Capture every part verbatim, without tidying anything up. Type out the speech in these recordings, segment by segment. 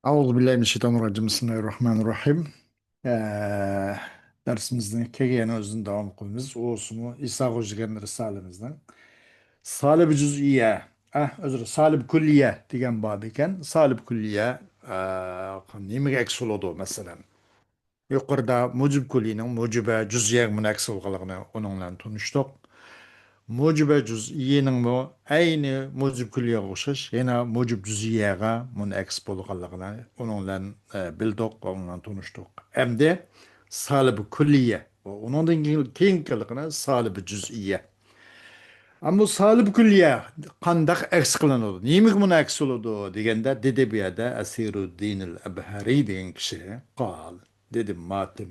أعوذ بالله من الشيطان الرجيم. بسم الله الرحمن الرحيم. ئە، دەرسىمىزنى كېيىن يەنە ئۆزىدىن داۋام قىلىمىز. ئۇسۇمۇ ئىسا غوج دېگەن رىسالىمىزنىڭ سالىب جۈزئىيە، ئە، ئۆزرە، سالىب كۈللىيە دېگەن بار ئىكەن. سالىب كۈللىيە، ئە، نېمىگە ئەكس بولىدۇ، مەسىلەن؟ يۇقىرىدا مۇجىب كۈللىنىڭ مۇجىبە جۈزئىيەگە مۇنەكس بولغانلىقىنى ئۇنىڭ بىلەن تونۇشتۇق. مۇجىبە جۈزئىينىڭمۇ ئەينى مۇجىب كۈللىيەگە ئوخشاش يەنە مۇجىب جۈزئىيەگە مۇنەكس بولغانلىقىنى ئۇنىڭ بىلەن، ئە، بىلدۇق ۋە ئۇنىڭ بىلەن تونۇشتۇق. ئەمدى سالىب كۈللىيە ۋە ئۇنىڭدىن كېيىن، كېيىنكىلىقىنى سالىب جۈزئىيە. ئەمما سالىب كۈللىيە قانداق ئەكس قىلىنىدۇ؟ نېمىگە مۇنەكس بولىدۇ دېگەندە، دېدى بۇ يەردە ئەسىرۇددىنىل ئەبھەرى دېگەن كىشى قال. دېدى ماتىم.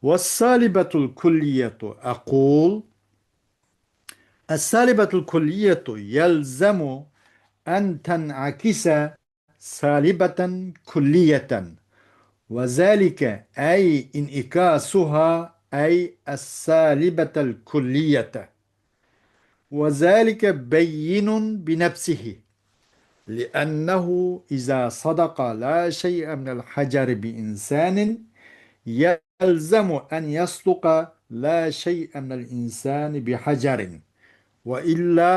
والسالبة الكلية أقول، السالبة الكلية يلزم أن تنعكس سالبة كلية، وذلك أي انعكاسها أي السالبة الكلية، وذلك بين بنفسه، لأنه إذا صدق لا شيء من الحجر بإنسان يلزم أن يصدق لا شيء من الإنسان بحجر، وإلا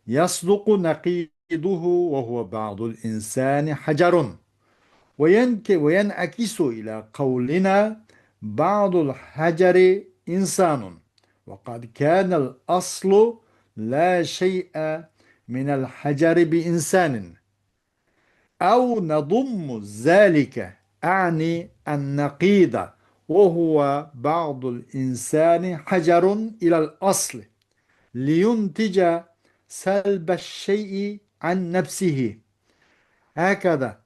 يصدق نقيضه وهو بعض الإنسان حجر، وينك-، وينعكس إلى قولنا بعض الحجر إنسان، وقد كان الأصل لا شيء من الحجر بإنسان، أو نضم ذلك، أعني النقيض، وهو بعض الإنسان حجر إلى الأصل، لينتج سلب الشيء عن نفسه. هكذا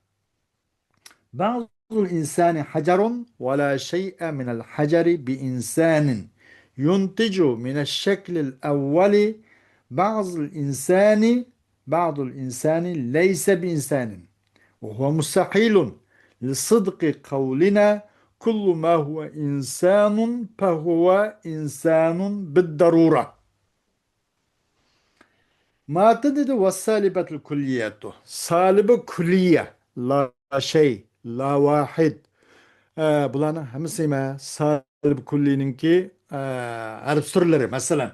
بعض الإنسان حجر ولا شيء من الحجر بإنسان، ينتج من الشكل الأول بعض الإنسان، بعض الإنسان ليس بإنسان، وهو مستحيل لصدق قولنا كل ما هو إنسان فهو إنسان بالضرورة. ماتىن دېدى، ۋەسسالىبەتۇل كۇللىيەتۇ. سالىبى كۇللىيە، لا شەي، لا ۋاھىد. ئە، بۇلارنىڭ ھەممىسى نېمە؟ سالىبى كۇللىنىڭكى، ئە، ھەرپ تۈرلىرى. مەسىلەن،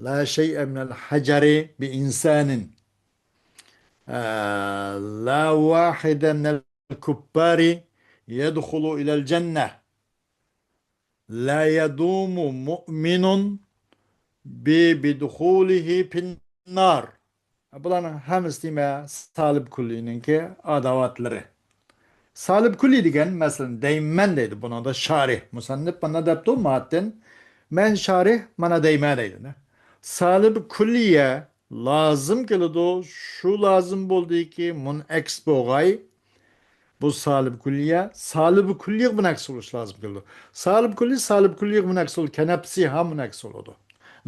لا شيء من الحجر بإنسان. ئە، لا واحد من الكفار يدخل إلى الجنة. لا يدوم مؤمن ب-، بدخوله في النار. بۇلارنىڭ ھەممىسى نېمە؟ سالىب كۇللىنىڭكى ئاداۋاتلىرى. سالىب كۇللى دېگەن، مەسىلەن، دەيمەن دەيدۇ. بۇنىڭدا شارىھ، مۇسەننىپ مانا دەپتۇ، ماتىن. مەن شارىھ، مانا دەيمەن دەيدۇ. سالىب كۇللىيە لازىم كېلىدۇ. شۇ لازىم بولدىكى، مۇنئەكس بولغاي. بۇ سالىب كۈللىيە، سالىب كۈللىيەگە مۇنئەكس بولۇش لازىم كېلىدۇ. سالىب كۈللى، سالىب كۈللىيەگە مۇنئەكس بولىدۇ. كەنەپسىھا مۇنئەكس بولىدۇ.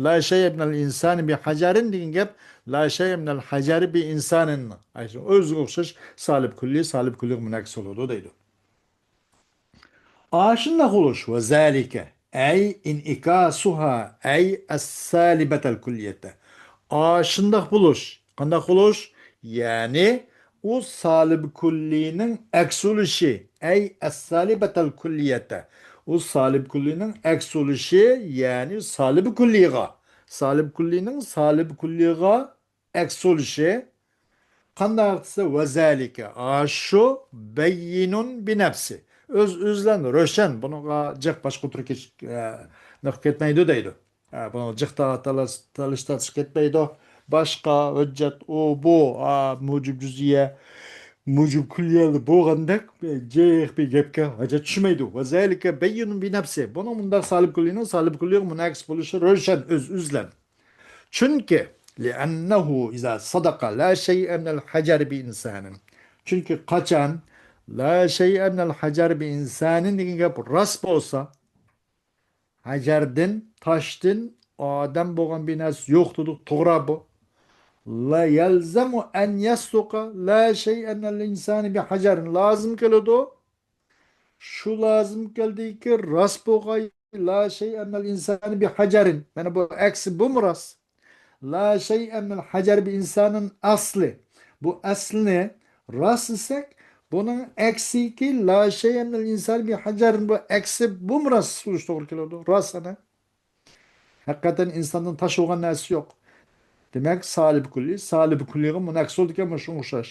لا شيء من الإنسان بحجر دېگەن گەپ، لا شيء من الحجر بإنسان. ئۆزىگە ئوخشاش سالىب كۈللى، سالىب كۈللىگە مۇنئەكس بولىدۇ دەيدۇ. ئاشۇنداق بولۇش، وذلك، أي انعكاسها، أي السالبة الكلية. ئاشۇنداق بولۇش. قانداق بولۇش؟ يەنى ئۇ سالىب كۈللىنىڭ ئەكس بولۇشى، أي السالبة الكلية. ئۇ سالىب كۈللىنىڭ ئەكس بولۇشى، يەنى سالىب كۈللىغا. سالىب كۈللىنىڭ سالىب كۈللىغا ئەكس بولۇشى. قانداق دېسە، وذلك، ئاشۇ، بين بنفسه. ئۆز-ئۆزى بىلەن روشەن، بۇنىڭغا جىق باشقا تۈركى، ئە، نېقىپ كەتمەيدۇ دەيدۇ. ئە، بۇنىڭغا جىق تا-، تالاش-، تالىشىپ تارتىشىپ كەتمەيدۇ. باشقا ھۆججەت، ئۇ، بۇ، ئا، مۇجىب جۈزئىيە، مۇجىب كۈللىيە بولغاندەك، جىق بىر گەپكە ھاجەت چۈشمەيدۇ. وذلك بين بنفسه. بۇنىڭ مۇنداق سالىب كۈللىنىڭ سالىب كۈللىگە مۇنئەكس بولۇشى روشەن، ئۆز-ئۆزى بىلەن. چۈنكى، لأنه إذا صدق لا شيء من الحجر بإنسان. چۈنكى قاچان لا شيء من الحجر بإنسان دېگەن گەپ راست بولسا، ھەجەردىن، تاشتىن ئادەم بولغان بىر نەرسە يوق دېدۇق، توغرا بۇ. لا يلزم أن يصدق لا شيء من الإنسان بحجر. لازىم كېلىدۇ. شۇ لازىم كەلدىكى، راست بولغاي، لا شيء من الإنسان بحجر. مانا بۇ ئەكسى بۇمۇ راست. لا شيء من الحجر بإنسان ئەسلى. بۇ ئەسلىنى راست دېسەك، بۇنىڭ ئەكسىكى لا شەيئە مىنەل ئىنسانى بى ھەجەرىن، بۇ ئەكسى بۇمۇ راست بولۇش توغرا كېلىدۇ. راست ئەنە. ھەقىقەتەن ئىنساندىن تاش بولغان نەرسە يوق. دېمەك، سالىب كۈللى، سالىب كۈللىگە مۇنەكس بولىدىكەن، مۇشۇنىڭغا ئوخشاش.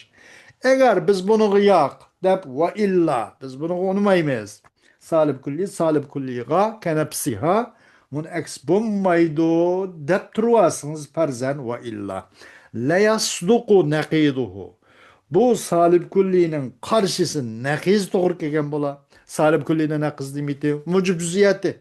ئەگەر بىز بۇنىڭغا ياق دەپ، ۋە ئىللا، بىز بۇنىڭغا ئۇنىمايمىز. سالىب كۈللى، سالىب كۈللىغا كەنەپسىھا مۇنەكس بولمايدۇ دەپ تۇرۇۋالسىڭىز پەرزەن ۋە ئىللا. لەيەسدۇقۇ نەقىدۇھۇ. بۇ سالىب كۈللىنىڭ قارشىسى نەقىز توغرا كەلگەن بولا. سالىب كۈللىنىڭ نەقىز نېمىتى؟ مۇجىب جۈزئىيەتى.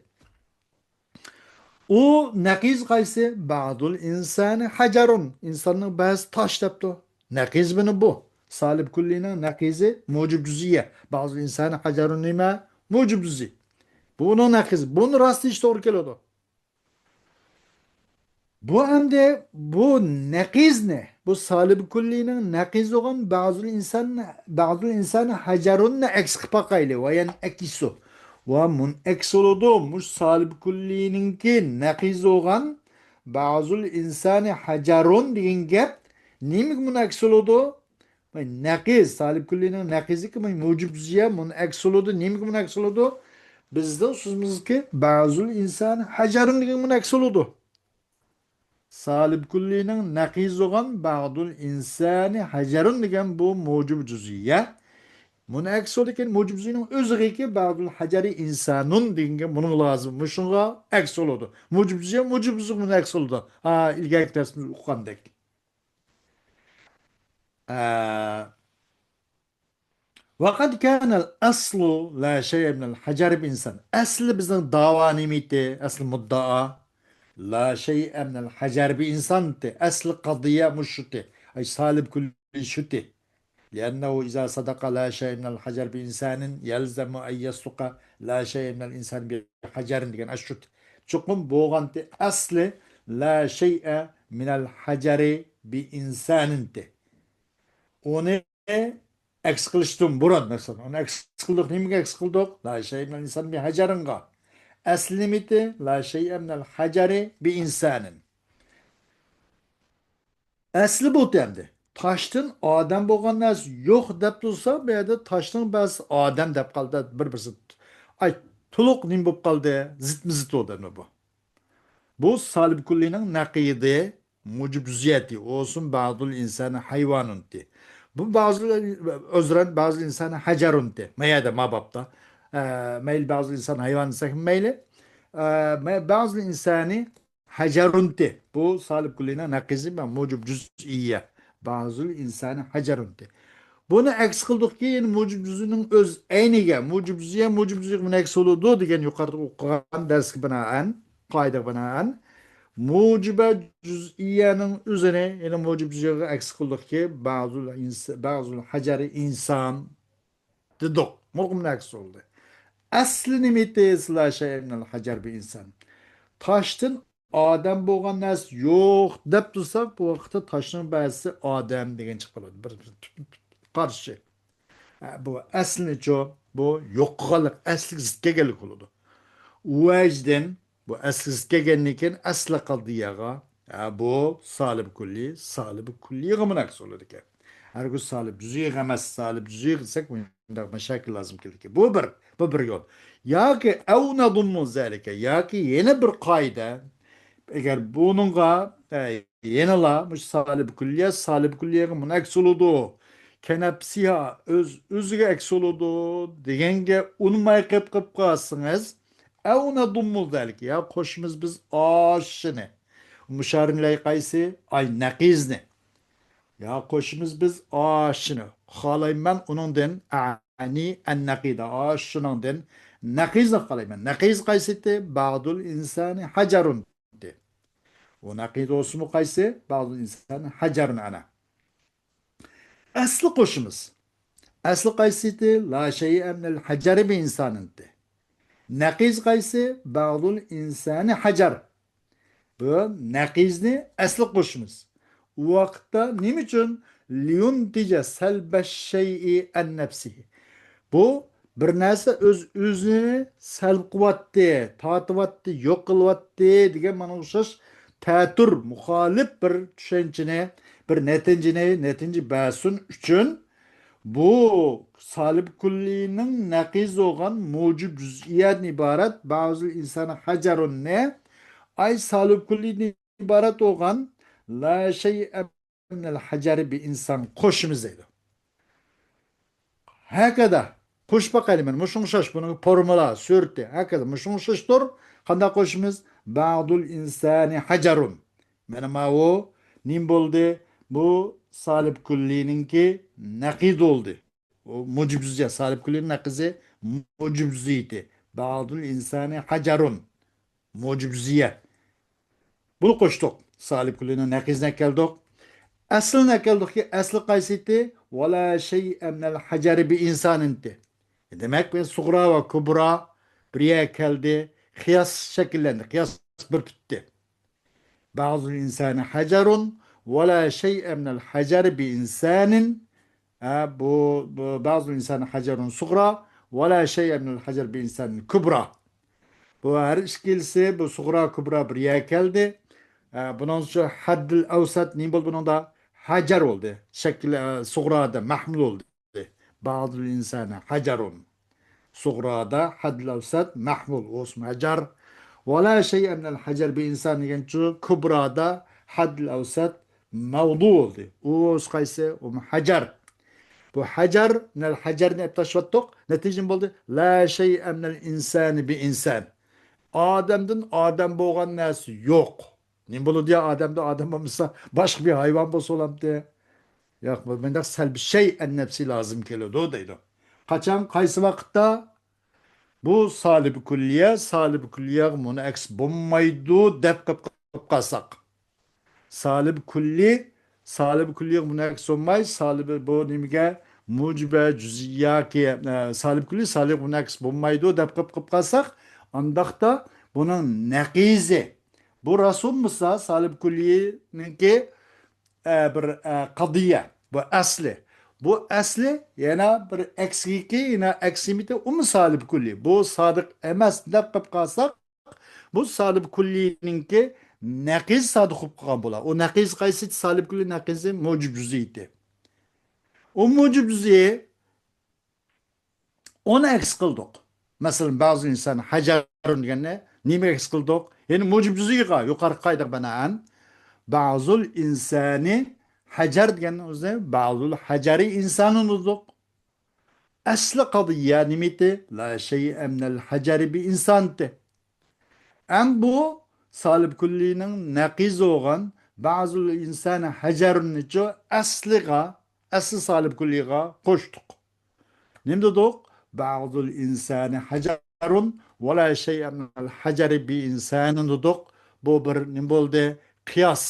ئۇ نەقىز قايسى؟ بەزۇل ئىنسانى ھەجەرۇن. ئىنساننىڭ بەزى تاش دەپتۇ. نەقىز بىنى بۇ. سالىب كۈللىنىڭ نەقىزى مۇجىب جۈزئىيە. بەزۇل ئىنسانى ھەجەرۇن نېمە؟ مۇجىب جۈزئىي. بۇ ئۇنىڭ نەقىزى. بۇنى راست دېيىش توغرا كېلىدۇ. بۇ ئەمدى بۇ نەقىزنى، بۇ سالىب كۈللىنىڭ نەقىزى بولغان بەزۇل ئىنسان، بەزۇل ئىنسان ھەجەرۇننى ئەكس قىلىپ باقايلى. ۋە يەنئەكىسۇ. ۋە مۇنئەكس بولىدۇ. مۇشۇ سالىب كۈللىنىڭكى نەقىزى بولغان بەزۇل ئىنسانى ھەجەرۇن دېگەن گەپ نېمىگە مۇنئەكس بولىدۇ؟ نەقىز، سالىب كۈللىنىڭ نەقىزىكى مۇجىب جۈزئىيە مۇنئەكس بولىدۇ. نېمىگە مۇنئەكس بولىدۇ؟ بىزنىڭ سۆزىمىزدىكى بەزۇل ئىنسانى ھەجەرۇن دېگەن مۇنئەكس بولىدۇ. سالىب كۈللىنىڭ نەقىزى بولغان بەزۇل ئىنسانى ھەجەرۇن دېگەن بۇ مۇجىب جۈزئىيە. مۇنئەكس بولىدىكەن، مۇجىب جۈزئىينىڭ ئۆزىگىكى بەزۇل ھەجەرى ئىنسانۇن دېگەنگە مۇنىڭ لازىم. مۇشۇنىڭغا ئەكس بولىدۇ. مۇجىب جۈزئىيە، مۇجىب جۈزئىيگە مۇنئەكس بولىدۇ. ھا، ئىلگەركى دەرسىمىزدە ئۇققاندەك. ئە، ۋەقەد كانەل ئەسلۇ لا شەيئە مىنەل ھەجەر بى ئىنسان. ئەسلى بىزنىڭ داۋا نېمىتى؟ ئەسلى مۇددىئا. لا شەيئە مىنەل ھەجەر بى ئىنسانتى. ئەسلى قەزىيە مۇشۇتى. ئەي سالىب كۈللى شۇتى. لىئەننەھۇ ئىزا سەدەقە لا شەيئە مىنەل ھەجەر بى ئىنسانىن يەلزەمۇ ئەن يەسدۇقە لا شەيئە مىنەل ئىنسان بى ھەجەرىن دېگەن ئاشۇتى. چوقۇم بولغانتى ئەسلى لا شەيئە مىنەل ھەجەرى بى ئىنسانىنتى. ئۇنى ئەكس قىلىشتىن بۇرۇن، مەسىلەن، ئۇنى ئەكس قىلدۇق. نېمىگە ئەكس قىلدۇق؟ لا شەيئە مىنەل ئىنسان بى ھەجەرىنغا. ئەسلى نېمىتى؟ لا شەيئە مىنەل ھەجەرى بى ئىنسانىن. ئەسلى بۇ ئەمدى. تاشتىن ئادەم بولغان نەرسە يوق دەپ تۇرسا، بۇ يەردە تاشنىڭ بەزىسى ئادەم دەپ قالدى، بىر-بىرسى. ئاي، تولۇق نېمە بولۇپ قالدى؟ زىتمۇ زىت بولدى ئەمدى بۇ. بۇ سالىب كۈللىنىڭ نەقىدى، مۇجىب جۈزئىيەتى، ئۇ بولسۇن بەزۇل ئىنسانى ھەيۋانۇنتى. بۇ بەزۇل، ئۆزرەن بەزۇل ئىنسانى ھەجەرۇنتى. ما يەردە، ما بابتا. ئە، مەيلى بەزۇل ئىنسان ھەيۋان دېسەك مەيلى. ئە، مە-، بەزۇل ئىنسانى ھەجەرۇنتى. بۇ سالىب كۈللىنىڭ نەقىزى ۋە مۇجىب جۈزئىيە. بەزۇل ئىنسانى ھەجەرۇنتى. بۇنى ئەكس قىلدۇقكى، يەنى مۇجىب جۈزئىنىڭ ئۆز ئەينىگە، مۇجىب جۈزئىيە، مۇجىب جۈزئىيە مۇنەكس بولىدۇ دېگەن يۇقىرىدا ئوقۇغان دەرسكە بىنائەن، قائىدىگە بىنائەن، مۇجىبە جۈزئىيەنىڭ ئۆزىنى، يەنى مۇجىب جۈزئىيەگە ئەكس قىلدۇقكى، بەزۇل ئىنس-، بەزۇل ھەجەرى ئىنسان دېدۇق. مۇقىم ئەكس بولدى. ئەسلى نېمىتى؟ لا شەيئە مىنەل ھەجەر بى ئىنسان. تاشتىن ئادەم بولغان نەرسە يوق دەپ تۇرساق، بۇ ۋاقىتتا تاشنىڭ بەزىسى ئادەم دېگەن چىقىپ قالىدۇ. بىر، بىر قارشى. ھە، بۇ ئەسلىنىچۇ، بۇ يوق قىلغانلىق، ئەسلىگە زىت كەلگەنلىك بولىدۇ. ئۇ ۋەجدىن بۇ ئەسلىگە زىت كەلگەندىن كېيىن ئەسلى قەزىيەگە، ھە، بۇ سالىب كۈللى، سالىب كۈللىگە مۇنەكس بولىدىكەن. ھەرگىز سالىب جۈزئىيگە ئەمەس، سالىب جۈزئىيگە دېسەك، مۇنداق مەشەكىل لازىم كېلىدىكەن. بۇ بىر، بۇ بىر يول. ياكى ئەۋ نەزۇممۇ زالىكە، ياكى يەنە بىر قائىدە. ئەگەر بۇنىڭغا، ئە، يەنىلا مۇشۇ سالىب كۈللىيە، سالىب كۈللىيەگە مۇنەكس بولىدۇ. كەنەپسىھا ئۆز، ئۆزىگە ئەكس بولىدۇ دېگەنگە ئۇنىماي قېلىپ، قېلىپ قالسىڭىز، ئەۋ نەزۇممۇ زالىكە، يا قوشىمىز بىز ئاشۇنى. مۇشارىن ئىلەيھى قايسى؟ ئاي نەقىزنى. يا قوشىمىز بىز ئاشۇنى. خالايمەن ئۇنىڭدىن، ئەنى ئەن نەقىدە، ئاشۇنىڭدىن نەقىزنى خالايمەن. نەقىز قايسىتى؟ بەزۇل ئىنسانى ھەجەرۇن. ئۇ نەقىز بولسىمۇ قايسى؟ بەزۇل ئىنسانى ھەجەرۇن ئەنە. ئەسلى قوشىمىز. ئەسلى قايسىتى؟ لا شەيئە مىنەل ھەجەرى بى ئىنسانىنتى. نەقىز قايسى؟ بەزۇل ئىنسانى ھەجەر. بۇ نەقىزنى ئەسلى قوشىمىز. ئۇ ۋاقىتتا نېمە ئۈچۈن؟ لىيۇنتىجە سەلبەش شەيئى ئەن نەپسىھى. بۇ بىر نەرسە ئۆز ئۆزىنى سەلب قىلىۋاتتى، تارتىۋاتتى، يوق قىلىۋاتتى دېگەن مانا ئوخشاش تەتۈر، مۇخالىپ بىر چۈشەنچىنى، بىر نەتىجىنى، نەتىجە بەرسۇن ئۈچۈن بۇ سالىب كۈللىنىڭ نەقىز بولغان مۇجىب جۈزئىيەدىن ئىبارەت بەزۇل ئىنسانى ھەجەرۇننى، ئاي سالىب كۈللىدىن ئىبارەت بولغان لا شەيئە مىنەل ھەجەرى بى ئىنسان قوشىمىز دەيدۇ. ھەكەدە قوشۇپ باقايلى، مانا مۇشۇنىڭغا ئوخشاش، بۇنىڭ فورمۇلا، سۈرىتى، ھەكەدە مۇشۇنىڭغا ئوخشاشتۇر. قانداق قوشىمىز؟ بەزۇل ئىنسانى ھەجەرۇن. مانا ماۋۇ نېمە بولدى؟ بۇ سالىب كۈللىنىڭكى نەقىزى بولدى. ئۇ مۇجىب جۈزئىيە، سالىب كۈللىنىڭ نەقىزى مۇجىب جۈزئىيىتى. بەزۇل ئىنسانى ھەجەرۇن. مۇجىب جۈزئىيە. بۇنى قوشتۇق. سالىب كۈللىنىڭ نەقىزىنى ئەكەلدۇق. ئەسلىنى ئەكەلدۇقكى، ئەسلى قايسى ئىدى؟ ۋەلا شەيئە مىنەل ھەجەرى بى ئىنسان ئىدى. دېمەك، بۇ سۇغرا ۋە كۇبرا بىر يەرگە كەلدى. قىياس شەكىللەندى. قىياس بىر پۈتتى. بەزۇل ئىنسانى ھەجەرۇن ۋەلا شەيئە مىنەل ھەجەرى بى ئىنسانىن. ھە، بۇ، بۇ بەزۇل ئىنسانى ھەجەرۇن سۇغرا ۋەلا شەيئە مىنەل ھەجەرى بى ئىنسانىن كۇبرا. بۇ ھەر ئىككىلىسى، بۇ سۇغرا، كۇبرا بىر يەرگە كەلدى. ھە، بۇنىڭ ئۈچۈن ھەددىل ئەۋسەت نېمە بولدى بۇنىڭدا؟ ھەجەر بولدى. شەكىل، ئە، سۇغرادا مەھمۇل بولدى. بەزۇل ئىنسانى ھەجەرۇن. سۇغرادا ھەددىل ئەۋسەت مەھمۇل، ئۇ ئىسمى ھەجەر. ۋەلا شەيئە مىنەل ھەجەر بى ئىنسان دېگەنچۇ، كۇبرادا ھەددىل ئەۋسەت مەۋدۇ بولدى. ئۇ ئىسمى قايسى؟ ئۇ ھەجەر. بۇ ھەجەر مىنەل ھەجەرنى ئەپ تاشلىۋەتتۇق. نەتىجە نېمە بولدى؟ لا شەيئە مىنەل ئىنسانى بى ئىنسان. ئادەمدىن ئادەم بولغان نەرسە يوق. نېمە بولىدۇ يا ئادەمدە ئادەم بولمىسا، باشقا بىر ھايۋان بولسا بولامتى؟ ياق، بۇ مۇنداق سەلبى شەيئەن نەپسى لازىم كېلىدۇ دەيدۇ. قاچان، قايسى ۋاقىتتا؟ بۇ سالىبى كۈللىيە، سالىبى كۈللىيەگە مۇنەكس بولمايدۇ دەپ قىپ، قىپ قالساق. سالىبى كۈللى، سالىبى كۈللىيەگە مۇنەكس بولماي، سالىبى بۇ نېمىگە؟ مۇجىبە جۈزئىيەگە، ئە، سالىبى كۈللى، سالىبىگە مۇنەكس بولمايدۇ دەپ قىپ، قىپ قالساق، ئانداقتا بۇنىڭ نەقىزى، بۇ راست بولمىسا، سالىبى كۈللىنىڭكى، ئە، بىر، ئە، قەزىيە. بۇ ئەسلى. بۇ ئەسلى يەنە بىر ئەكسىكى، يەنە ئەكسىمىتى ئۇمۇ سالىبى كۈللى. بۇ سادىق ئەمەس دەپ قىپ قالساق، بۇ سالىبى كۈللىنىڭكى نەقىزى سادىق بولۇپ قالغان بولا. ئۇ نەقىزى قايسى؟ سالىبى كۈللى نەقىزى مۇجىب جۈزئىيىتى. ئۇ مۇجىب جۈزئىي ئۇنى ئەكس قىلدۇق. مەسىلەن، بەزۇل ئىنسانى ھەجەرۇن دېگەننى نېمىگە ئەكس قىلدۇق؟ يەنى مۇجىب جۈزئىيغا، يۇقىرىقى قائىدىگە بىنائەن، بەزۇل ئىنسانى ھەجەر دېگەننىڭ ئۆزىنى بەزۇل ھەجەرى ئىنسانىن دېدۇق. ئەسلى قەزىيە نېمە ئىدى؟ لا شەيئە مىنەل ھەجەرى بى ئىنسان ئىدى. ئەم بۇ سالىب كۈللىنىڭ نەقىزى بولغان بەزۇل ئىنسانى ھەجەرۇننىچۇ ئەسلىغا، ئەسلى سالىب كۈللىغا قوشتۇق. نېمە دېدۇق؟ بەزۇل ئىنسانى ھەجەرۇن ۋەلا شەيئە مىنەل ھەجەرى بى ئىنسانىن دېدۇق. بۇ بىر نېمە بولدى؟ قىياس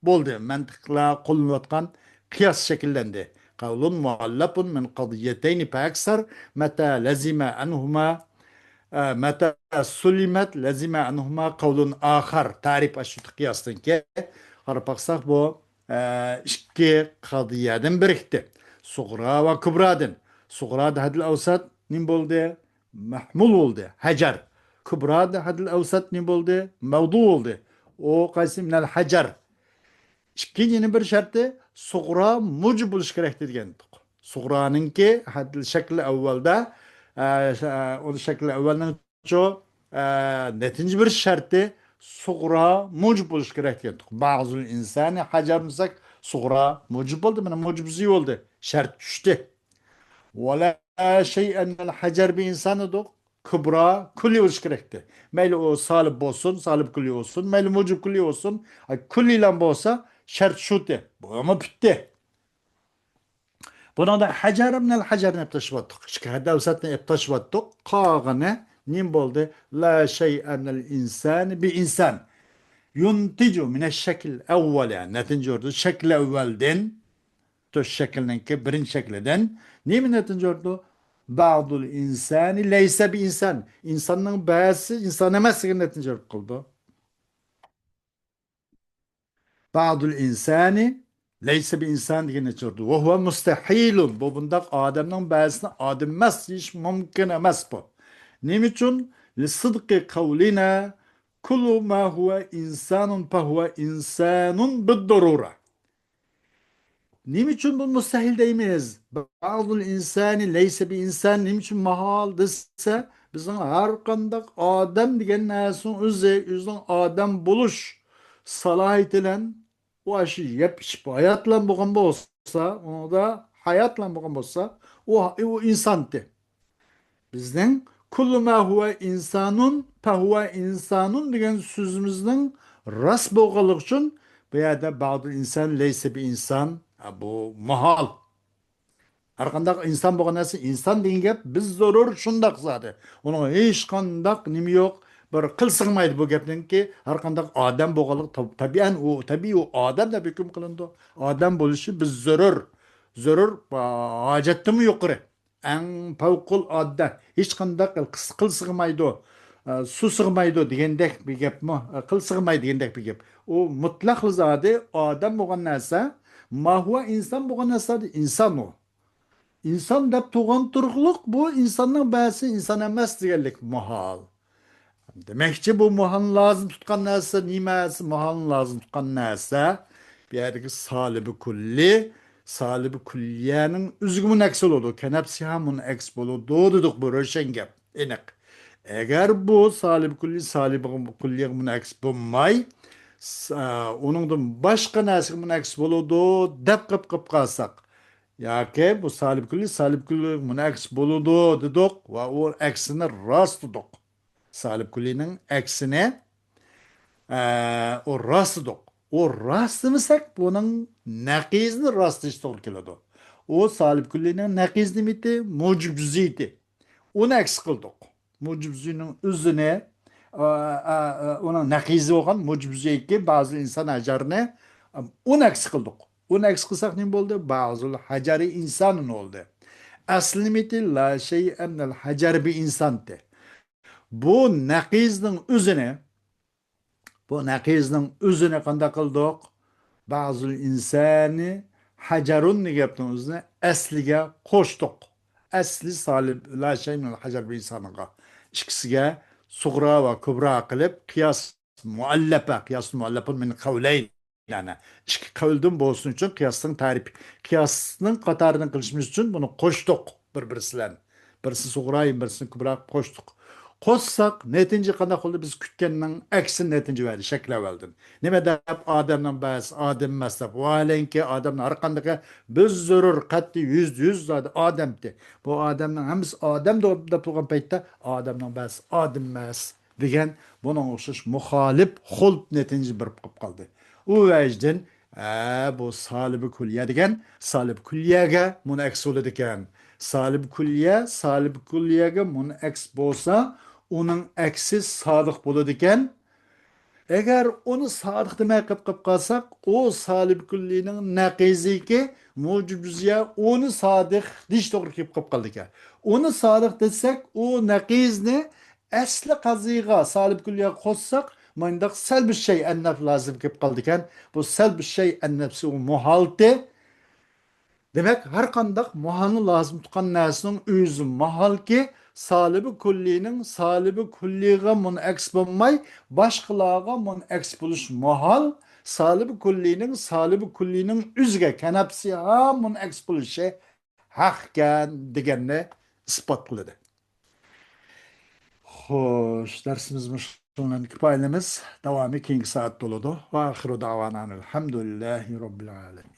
بولدى. مەنتىقلار قوللىنىۋاتقان قىياس شەكىللەندى. قەۋلۇن مۇئەللەپۇن مىن قەزىيەتەينى فەئەكسەر مەتە لەزىمە ئەنھۇما، ئە، مەتە سۇلىمەت لەزىمە ئەنھۇما قەۋلۇن ئاخەر. تەرىپ ئاشۇ قىياستىن كېيىن قاراپ باقساق، بۇ ئە، ئىككى قەزىيەدىن بىرىكتى. سۇغرا ۋە كۇبرادىن. سۇغرادا ھەددىل ئەۋسەت نېمە بولدى؟ مەھمۇل بولدى. ھەجەر. كۇبرادا ھەددىل ئەۋسەت نېمە بولدى؟ مەۋدۇ بولدى. ئۇ قايسى؟ مىنەل ھەجەر. ئىككىنچى يەنە بىر شەرتى سۇغرا مۇجىب بولۇشى كېرەك دېگەن. سۇغرانىڭكى ھەددىل شەكلى ئەۋۋەلدە، ئە، ئە، ئۇ شەكلى ئەۋۋەلنىڭ شۇ، ئە، نەتىجە بېرىش شەرتى سۇغرا مۇجىب بولۇشى كېرەك دېگەنتۇق. بەزۇل ئىنسانى ھەجەر دېسەك، سۇغرا مۇجىب بولدى، مانا مۇجىب زى بولدى، شەرت چۈشتى. ۋەلا شەيئەن مىنەل ھەجەر بى ئىنسان دېدۇق، كۇبرا كۈللى بولۇشى كېرەكتى. مەيلى ئۇ سالىب بولسۇن، سالىب كۈللى بولسۇن، مەيلى مۇجىب كۈللى بولسۇن، ئە، كۈللىلا بولسا شەرت شۇتى. بۇمۇ پۈتتى. بۇنىڭدا ھەجەر مىنەل ھەجەرنى ئېلىپ تاشلىۋەتتۇق. ئىككى ھەددىل ئەۋسەتنى ئېلىپ تاشلىۋەتتۇق. قالغىنى نېمە بولدى؟ لا شەيئە مىنەل ئىنسانى بى ئىنسان. يۇنتىجۇ مىنەش شەكىل ئەۋۋەل، يەنى نەتىجە يورۇدۇ شەكىل ئەۋۋەلدىن. تۆت شەكىلنىڭكى بىرىنچى شەكلىدىن. نېمە نەتىجە يورۇدۇ؟ بەزۇل ئىنسانى لەيسە بى ئىنسان. ئىنساننىڭ بەزىسى ئىنسان ئەمەس دېگەن نەتىجە يورۇپ قالىدۇ. بەزۇل ئىنسانى لەيسە بى ئىنسان دېگەن نەتىجە يورۇدۇ. ۋە ھۇۋە مۇستەھىلۇن. بۇ بۇنداق ئادەمنىڭ بەزىسىنى ئادەم ئەمەس دېيىش مۇمكىن ئەمەس بۇ. نېمە ئۈچۈن؟ لىسىدقى قەۋلىنا كۇللۇ ما ھۇۋە ئىنسانۇن فەھۇۋە ئىنسانۇن بىددۇرۇرە. نېمە ئۈچۈن بۇ مۇستەھىل دەيمىز؟ بەزۇل ئىنسانى لەيسە بى ئىنسان نېمە ئۈچۈن ماھال دېسە، بىزنىڭ ھەر قانداق ئادەم دېگەن نەرسىنىڭ ئۆزى، ئۆزىنىڭ ئادەم بولۇش سالاھىيىتى بىلەن ئۇ ئاشۇ يەپ ئىچىپ ھاياتلان بولغان بولسا، ئۇنىڭدا ھاياتلان بولغان بولسا، ئۇ، ئۇ ئىنسانتى. بىزنىڭ كۇللۇ ما ھۇۋا ئىنسانۇن پەھۇۋا ئىنسانۇن دېگەن سۆزىمىزنىڭ راست بولغانلىقى ئۈچۈن بۇ يەردە بەزۇل ئىنسان لەيسە بى ئىنسان، ھە، بۇ ماھال. ھەر قانداق ئىنسان بولغان نەرسە ئىنسان دېگەن گەپ بىز زۆرۈر شۇنداق زادى. ئۇنىڭ ھېچقانداق نېمە يوق، بىر قىل سىغمايدۇ بۇ گەپنىڭكى. ھەر قانداق ئادەم بولغانلىقى تەب-، تەبىئەن ئۇ، تەبىئىي ئۇ ئادەم دەپ ھۆكۈم قىلىنىدۇ. ئادەم بولۇشى بىز زۆرۈر، زۆرۈر، ھاجەتتىنمۇ يۇقىرى. ئەڭ پەۋقۇل ئاددە، ھېچقانداق قىل، قىل سىغمايدۇ، ئە، سۇ سىغمايدۇ دېگەندەك بىر گەپمۇ؟ ئە، قىل سىغماي دېگەندەك بىر گەپ. ئۇ مۇتلەقلا زادى ئادەم بولغان نەرسە، ماھۇۋا ئىنسان بولغان نەرسە ئىنسان ئۇ. ئىنسان دەپ تۇرغان تۇرۇقلۇق بۇ ئىنساننىڭ بەزىسى ئىنسان ئەمەس دېگەنلىك ماھال. دېمەكچى، بۇ مۇھالنى لازىم تۇتقان نەرسە نېمە؟ مۇھالنى لازىم تۇتقان نەرسە بۇ يەردىكى سالىبى كۈللى، سالىبى كۈللىيەنىڭ ئۆزىگە مۇنەكس بولىدۇ. كەنەپسىھا مۇنەكس بولىدۇ دېدۇق، بۇ روشەن گەپ، ئېنىق. ئەگەر بۇ سالىبى كۈللى سالىبى كۈللىيەگە مۇنەكس بولماي، س-، ئۇنىڭدىن باشقا نەرسىگە مۇنەكس بولىدۇ دەپ قىلىپ قالساق، ياكى بۇ سالىبى كۈللى سالىبى كۈللىيەگە مۇنەكس بولىدۇ دېدۇق ۋە ئۇ ئەكسىنى راست دېدۇق. سالىب كۈللىنىڭ ئەكسىنى، ئە، ئۇ راست دېدۇق. ئۇ راست دېمىسەك، بۇنىڭ نەقىزىنى راست دېيىش توغرا كېلىدۇ. ئۇ سالىب كۈللىنىڭ نەقىزى نېمىتى؟ مۇجىب جۈزئىيىتى. ئۇنى ئەكس قىلدۇق. مۇجىب جۈزئىينىڭ ئۆزىنى، ئە، ئە، ئە، ئۇنىڭ نەقىزى بولغان مۇجىب جۈزئىيكى بەزۇل ئىنسان ھەجەرنى، ئە، ئۇنى ئەكس قىلدۇق. ئۇنى ئەكس قىلساق نېمە بولدى؟ بەزۇل ھەجەرى ئىنسانۇن بولدى. ئەسلى نېمىتى؟ لا شەيئە مىنەل ھەجەر بى ئىنسانتى. بۇ نەقىزنىڭ ئۆزىنى، بۇ نەقىزنىڭ ئۆزىنى قانداق قىلدۇق؟ بەزۇل ئىنسانى ھەجەرۇن دېگەن گەپنىڭ ئۆزىنى ئەسلىگە قوشتۇق. ئەسلى سالىب، لا شەيئە مىنەل ھەجەر بى ئىنسانىغا. ئىككىسىگە سۇغرا ۋە كۇبرا قىلىپ، قىياس مۇئەللەپە، قىياس مۇئەللەپۇن مىن قەۋلەين. يەنى ئىككى قەۋلدىن بولسۇن ئۈچۈن قىياسنىڭ تەرىپى، قىياسنىڭ قاتارىدىن قىلىشىمىز ئۈچۈن بۇنى قوشتۇق بىر-بىرسى بىلەن. بىرسى سۇغرايىن، بىرسىنى كۇبرا قوشتۇق. قوشساق، نەتىجە قانداق بولدى؟ بىز كۈتكەننىڭ ئەكسىنى نەتىجە بەردى، شەكىل ئەۋۋەلدىن. نېمە دەپ؟ ئادەمنىڭ بەزىسى ئادەم ئەمەس دەپ. ۋاھالەنكى، ئادەمنىڭ ھەر قاندىقى بىز زۆرۈر قەتئىي يۈزدە يۈز زادى ئادەمتى. بۇ ئادەمنىڭ ھەممىسى ئادەم دەپ، دەپ تۇرغان پەيتتە ئادەمنىڭ بەزىسى ئادەم ئەمەس دېگەن بۇنىڭغا ئوخشاش مۇخالىپ خۇلپ نەتىجە بېرىپ قېلىپ قالدى. ئۇ ۋەجدىن، ئە، بۇ سالىبى كۈللىيە دېگەن سالىبى كۈللىيەگە مۇنەكس بولىدىكەن. سالىبى كۈللىيە سالىبى كۈللىيەگە مۇنەكس بولسا، ئۇنىڭ ئەكسى سادىق بولىدىكەن. ئەگەر ئۇنى سادىق دېمەي قىلىپ قېلىپ قالساق، ئۇ سالىبى كۈللىنىڭ نەقىزىكى مۇجىب جۈزئىيە ئۇنى سادىق دېيىش توغرا كېلىپ قېلىپ قالىدىكەن. ئۇنى سادىق دېسەك، ئۇ نەقىزنى ئەسلى قازىغا سالىب كۈللىيە قوشساق، مانداق سەلبى شەيئەن نەپ لازىم كېلىپ قالىدىكەن. بۇ سەلبى شەيئەن نەپسى ئۇ مۇھالتى. دېمەك، ھەر قانداق مۇھالنى لازىم تۇتقان نەرسىنىڭ ئۆزى ماھالكى، سالىبى كۈللىنىڭ سالىبى كۈللىغا مۇنئەكس بولماي، باشقىلارغا مۇنئەكس بولۇش ماھال، سالىبى كۈللىنىڭ سالىبى كۈللىنىڭ ئۆزىگە كەنەپسىھا مۇنئەكس بولۇشى ھەقكەن دېگەننى ئىسپات قىلدى. خوش، دەرسىمىز مۇشۇ بىلەن كۇپايىلىمىز. داۋامى كېيىنكى سائەتتە بولىدۇ. ۋە ئاخىرۇ دەۋانا ئەلھەمدۇلىللاھى رەببىل ئالەمىن.